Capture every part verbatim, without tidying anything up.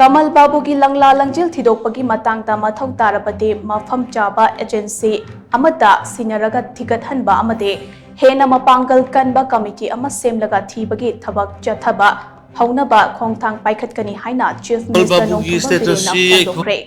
ꯀꯃꯜ ꯕꯥꯕꯨꯒꯤ ꯂꯪꯂꯥ ꯂꯪꯖꯦꯜ ꯊꯤꯗꯣꯛꯄꯒꯤ ꯃꯇꯥꯡꯗ ꯃꯊꯧ ꯇꯥꯔꯕꯗꯤ ꯃꯐꯝ ꯆꯥꯕ ꯑꯦꯖꯦꯟꯁꯤ ꯑꯃꯗ ꯁꯤꯟꯅꯔꯒ ꯊꯤꯒꯠꯍꯟꯕ ꯑꯃꯗꯤ ꯍꯦꯟꯅ ꯃꯄꯥꯡꯒꯜ ꯀꯟꯕ ꯀꯃꯤꯇꯤ ꯑꯃ ꯁꯦꯝꯂꯒ ꯊꯤꯕꯒꯤ ꯊꯕꯛ ꯆꯠꯊꯕ ꯍꯧꯅꯕ ꯈꯣꯡꯊꯥꯡ ꯄꯥꯏꯈꯠꯀꯅꯤ ꯍꯥꯏꯅ Chief Minister ꯅꯣꯡꯊꯣꯝꯕꯝ ꯕꯤꯔꯦꯟꯅ ꯐꯣꯡꯗꯣꯛꯈ꯭ꯔꯦ꯫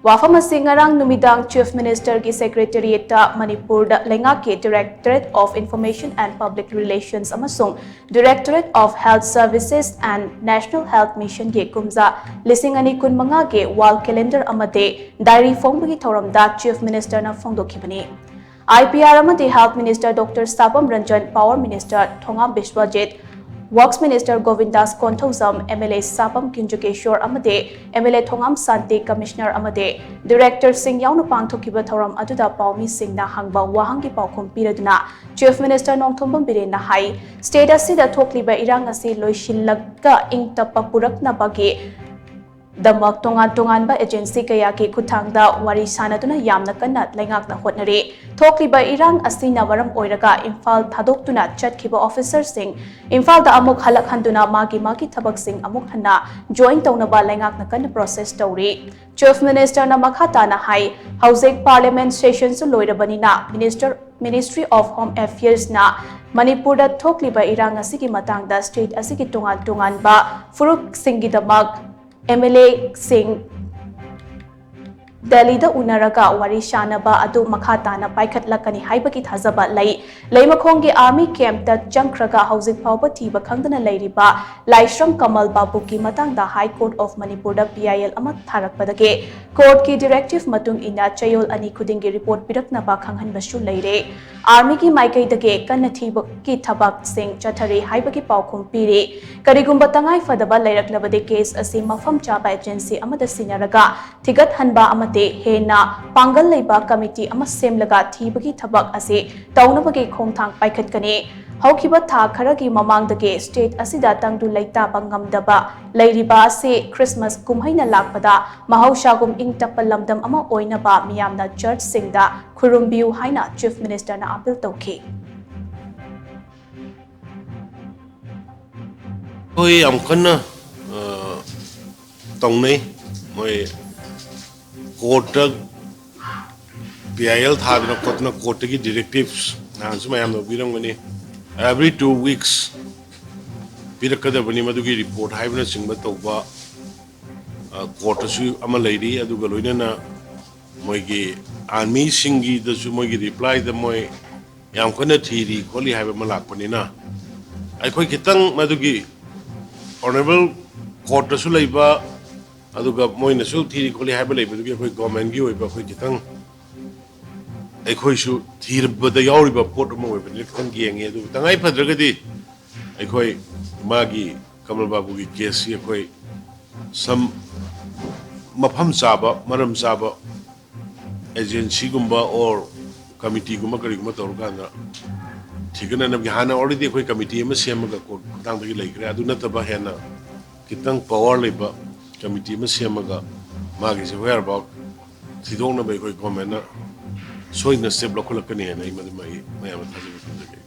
ꯋꯥꯐꯝ ꯑꯁꯤ ꯉꯔꯥꯡ ꯅꯨꯃꯤꯗꯥꯡ Chief Ministerꯒꯤ Secretariatꯇ ꯃꯅꯤꯄꯨꯔꯗ ꯂꯩꯉꯥꯛꯀꯤ Directorate of Information and Public Relations ꯑꯃꯁꯨꯡ Directorate of Health Services and National Health Missionꯒꯤ ꯀꯨꯝꯖꯥ ꯂꯤꯁꯤꯡ ꯑꯅꯤ ꯀꯨꯟꯃꯉꯥꯒꯤ wall calendar ꯑꯃꯗꯤ diary ꯐꯣꯡꯕꯒꯤ ꯊꯧꯔꯝꯗ Chief Ministerꯅ ꯐꯣꯡꯗꯣꯛꯈꯤꯕꯅꯤ꯫ IPR ꯑꯃꯗꯤ Health Minister Doctor ꯁꯥꯄꯝ Ranjan, Power Minister ꯊꯣꯉꯥꯝ Biswajit, Works Minister ꯒꯣꯕꯤꯟꯗꯥꯁ Konthoujam, MLA ꯁꯥꯄꯝ ꯀꯨꯟꯖꯀꯦꯁꯣꯔ ꯑꯃꯗꯤ MLA ꯊꯣꯉꯥꯝ ꯁꯥꯟꯇꯤ, Commissioner ꯑꯃꯗꯤ Directorꯁꯤꯡ ꯌꯥꯎꯅ ꯄꯥꯡꯊꯣꯛꯈꯤꯕ ꯊꯧꯔꯝ ꯑꯗꯨꯗ ꯄꯥꯎꯃꯤꯁꯤꯡꯅ ꯍꯪꯕ ꯋꯥꯍꯪꯒꯤ ꯄꯥꯎꯈꯨꯝ ꯄꯤꯔꯗꯨꯅ Chief Minister ꯅꯣꯡꯊꯣꯝꯕꯝ ꯕꯤꯔꯦꯟꯅ ꯍꯥꯏ, state ꯑꯁꯤꯗ ꯊꯣꯛꯂꯤꯕ ꯏꯔꯥꯡ ꯑꯁꯤ ꯂꯣꯏꯁꯤꯜꯂꯒ ꯏꯪ ꯇꯞꯄ ꯄꯨꯔꯛꯅꯕꯒꯤ ꯗꯃꯛ ꯇꯣꯉꯥꯟ ꯇꯣꯉꯥꯟꯕ agency ꯀꯌꯥꯒꯤ ꯈꯨꯠꯊꯥꯡꯗ ꯋꯥꯔꯤ ꯁꯥꯅꯗꯨꯅ ꯌꯥꯝꯅ ꯀꯟꯅ ꯂꯩꯉꯥꯛꯅ ꯍꯣꯠꯅꯔꯤ꯫ ꯊꯣꯛꯂꯤꯕ ꯏꯔꯥꯡ ꯑꯁꯤꯅ ꯃꯔꯝ ꯑꯣꯏꯔꯒ ꯏꯝꯐꯥꯜ ꯊꯥꯗꯣꯛꯇꯨꯅ ꯆꯠꯈꯤꯕ officerꯁꯤꯡ ꯏꯝꯐꯥꯜꯗ ꯑꯃꯨꯛ ꯍꯜꯂꯛꯍꯟꯗꯨꯅ ꯃꯥꯒꯤ ꯃꯥꯒꯤ ꯊꯕꯛꯁꯤꯡ ꯑꯃꯨꯛ ꯍꯟꯅ join ꯇꯧꯅꯕ ꯂꯩꯉꯥꯛꯅ ꯀꯟꯅ process ꯇꯧꯔꯤ꯫ Chief Ministerꯅ ꯃꯈꯥ ꯇꯥꯅ ꯍꯥꯏ, ꯍꯧꯖꯤꯛ Parliament sessionꯁꯨ ꯂꯣꯏꯔꯕꯅꯤꯅ Minister, Ministry of Home Affairsꯅ ꯃꯅꯤꯄꯨꯔꯗ ꯊꯣꯛꯂꯤꯕ ꯏꯔꯥꯡ ꯑꯁꯤꯒꯤ ꯃꯇꯥꯡꯗ state ꯑꯁꯤꯒꯤ ꯇꯣꯉꯥꯟ ꯇꯣꯉꯥꯟꯕ ꯐꯨꯔꯨꯞꯁꯤꯡꯒꯤꯗꯃꯛ MLAꯁꯤꯡ ꯗꯦꯜꯂꯤꯗ ꯎꯅꯔꯒ ꯋꯥꯔꯤ ꯁꯥꯅꯕ ꯑꯗꯨ ꯃꯈꯥ ꯇꯥꯅ ꯄꯥꯏꯈꯠꯂꯛꯀꯅꯤ ꯍꯥꯏꯕꯒꯤ ꯊꯥꯖꯕ ꯂꯩ꯫ ꯂꯩꯃꯈꯣꯡꯒꯤ army campꯇ ꯆꯪꯈ꯭ꯔꯒ ꯍꯧꯖꯤꯛ ꯐꯥꯎꯕ ꯊꯤꯕ ꯈꯪꯗꯅ ꯂꯩꯔꯤꯕ ꯂꯥꯏꯁ꯭ꯔꯝ ꯀꯃꯜ ꯕꯥꯕꯨꯒꯤ ꯃꯇꯥꯡꯗ High Court of ꯃꯅꯤꯄꯨꯔꯗ PIL ꯑꯃ ꯊꯥꯔꯛꯄꯗꯒꯤ courtꯀꯤ directive ꯃꯇꯨꯡ ꯏꯟꯅ ꯆꯌꯣꯜ ꯑꯅꯤ ꯈꯨꯗꯤꯡꯒꯤ report ꯄꯤꯔꯛꯅꯕ ꯈꯪꯍꯟꯕꯁꯨ ꯂꯩꯔꯦ꯫ Armyꯒꯤ ꯃꯥꯏꯀꯩꯗꯒꯤ ꯀꯟꯅ ꯊꯤꯕꯒꯤ ꯊꯕꯛꯁꯤꯡ ꯆꯠꯊꯔꯤ ꯍꯥꯏꯕꯒꯤ ꯄꯥꯎꯈꯨꯝ ꯄꯤꯔꯤ꯫ ꯀꯔꯤꯒꯨꯝꯕ ꯇꯉꯥꯏ ꯐꯗꯕ ꯂꯩꯔꯛꯂꯕꯗꯤ case ꯑꯁꯤ ꯃꯐꯝ ꯆꯥꯕ agency ꯑꯃꯗ ꯁꯤꯟꯅꯔꯒ ꯊꯤꯒꯠꯍꯟꯕ ꯑꯃꯗꯤ ꯍꯦꯟꯅ ꯄꯥꯡꯒꯜ ꯂꯩꯕ committee ꯑꯃ ꯁꯦꯝꯂꯒ ꯊꯤꯕꯒꯤ ꯊꯕꯛ ꯑꯁꯤ ꯇꯧꯅꯕꯒꯤ ꯈꯣꯡꯊꯥꯡ ꯄꯥꯏꯈꯠꯀꯅꯤ꯫ ꯍꯧꯈꯤꯕ ꯊꯥ ꯈꯔꯒꯤ ꯃꯃꯥꯡꯗꯒꯤ state ꯑꯁꯤꯗ ꯇꯪꯗꯨ ꯂꯩꯇꯥꯕ ꯉꯝꯗꯕ ꯂꯩꯔꯤꯕ ꯑꯁꯤ Christmas ꯀꯨꯝꯍꯩꯅ ꯂꯥꯛꯄꯗ ꯃꯍꯧꯁꯥꯒꯨꯝ ꯏꯪ ꯇꯞꯄ ꯂꯝꯗꯝ ꯑꯃ ꯑꯣꯏꯅꯕ ꯃꯤꯌꯥꯝꯅ churchꯁꯤꯡꯗ ꯈꯨꯔꯨꯝꯕꯤꯌꯨ ꯍꯥꯏꯅ Chief Ministerꯅ appeal ꯇꯧꯈꯤ꯫ ꯑꯩꯈꯣꯏ ꯌꯥꯝ ꯀꯟꯅ, ꯑ, ꯇꯧꯅꯩ꯫ ꯃꯣꯏ ꯀꯣꯔꯠꯇ ꯄꯤ ꯑꯥꯏ ꯑꯦꯜ ꯊꯥꯗꯅ ꯈꯣꯠꯇꯅ ꯀꯣꯔꯠꯇꯒꯤ ꯗꯤꯔꯦꯛꯇꯤꯞꯁ ꯅꯍꯥꯟꯁꯨ ꯃꯌꯥꯝꯅ ꯎꯕꯤꯔꯝꯒꯅꯤ, ꯑꯦꯕ꯭ꯔꯤ ꯇꯨ ꯋꯤꯛꯁ ꯄꯤꯔꯛꯀꯗꯕꯅꯤ꯫ ꯃꯗꯨꯒꯤ ꯔꯤꯄꯣꯔꯠ ꯍꯥꯏꯕꯅꯆꯤꯡꯕ ꯇꯧꯕ ꯀꯣꯔꯠꯇꯁꯨ ꯑꯃ ꯂꯩꯔꯤ꯫ ꯑꯗꯨꯒ ꯂꯣꯏꯅꯅ ꯃꯣꯏꯒꯤ ꯑꯥꯔꯃꯤꯁꯤꯡꯒꯤꯗꯁꯨ ꯃꯣꯏꯒꯤ ꯔꯤꯄ꯭ꯂꯥꯏꯗ ꯃꯣꯏ ꯌꯥꯝ ꯀꯟꯅ ꯊꯤꯔꯤ ꯈꯣꯠꯂꯤ ꯍꯥꯏꯕ ꯑꯃ ꯂꯥꯛꯄꯅꯤꯅ, ꯑꯩꯈꯣꯏ ꯈꯤꯇꯪ ꯃꯗꯨꯒꯤ ꯑꯣꯅꯔꯦꯕꯜ ꯀꯣꯔꯠꯇꯁꯨ ꯂꯩꯕ, ꯑꯗꯨꯒ ꯃꯣꯏꯅꯁꯨ ꯊꯤꯔꯤ ꯈꯣꯠꯂꯤ ꯍꯥꯏꯕ ꯂꯩꯕꯗꯨꯒꯤ ꯑꯩꯈꯣꯏ ꯒꯣꯔꯃꯦꯟꯒꯤ ꯑꯣꯏꯕ ꯑꯩꯈꯣꯏ ꯈꯤꯇꯪ, ꯑꯩꯈꯣꯏꯁꯨ ꯊꯤꯕꯗ ꯌꯥꯎꯔꯤꯕ ꯄꯣꯠ ꯑꯃ ꯑꯣꯏꯕꯅꯤꯅ ꯈꯤꯇꯪ ꯌꯦꯡꯉꯤ꯫ ꯑꯗꯨꯕꯨ ꯇꯉꯥꯏ ꯐꯗ꯭ꯔꯒꯗꯤ ꯑꯩꯈꯣꯏ ꯃꯥꯒꯤ, ꯀꯃꯜ ꯕꯥꯕꯨꯒꯤ ꯀꯦꯁꯁꯤ ꯑꯩꯈꯣꯏ ꯁꯝ ꯃꯐꯝ ꯆꯥꯕ, ꯃꯔꯝ ꯆꯥꯕ ꯑꯦꯖꯦꯟꯁꯤꯒꯨꯝꯕ ꯑꯣꯔ ꯀꯃꯤꯇꯤꯒꯨꯝꯕ ꯀꯔꯤꯒꯨꯝꯕ ꯇꯧꯔꯀꯥꯟꯗ ꯊꯤꯒꯠꯅꯅꯕꯒꯤ ꯍꯥꯟꯅ already ꯑꯩꯈꯣꯏ ꯀꯃꯤꯇꯤ ꯑꯃ ꯁꯦꯝꯃꯒ ꯀꯣꯔꯠ ꯈꯨꯠꯊꯥꯡꯗꯒꯤ ꯂꯩꯈ꯭ꯔꯦ꯫ ꯑꯗꯨ ꯅꯠꯇꯕ ꯍꯦꯟꯅ ꯈꯤꯇꯪ ꯄꯋꯥꯔ ꯂꯩꯕ ꯀꯃꯤꯇꯤ ꯑꯃ ꯁꯦꯝꯃꯒ ꯃꯥꯒꯤꯁꯦ whereabout ꯊꯤꯗꯣꯛꯅꯕ ꯑꯩꯈꯣꯏ ꯒꯣꯔꯃꯦꯟꯅ ꯁꯣꯏꯗꯅ ꯁ꯭ꯇꯦꯞ ꯂꯧꯈꯠꯂꯛꯀꯅꯤ ꯍꯥꯏꯅ ꯑꯩ ꯃꯗꯨꯃ ꯑꯩ ꯃꯌꯥꯝꯗ ꯊꯥꯖꯕ ꯊꯝꯖꯒꯦ꯫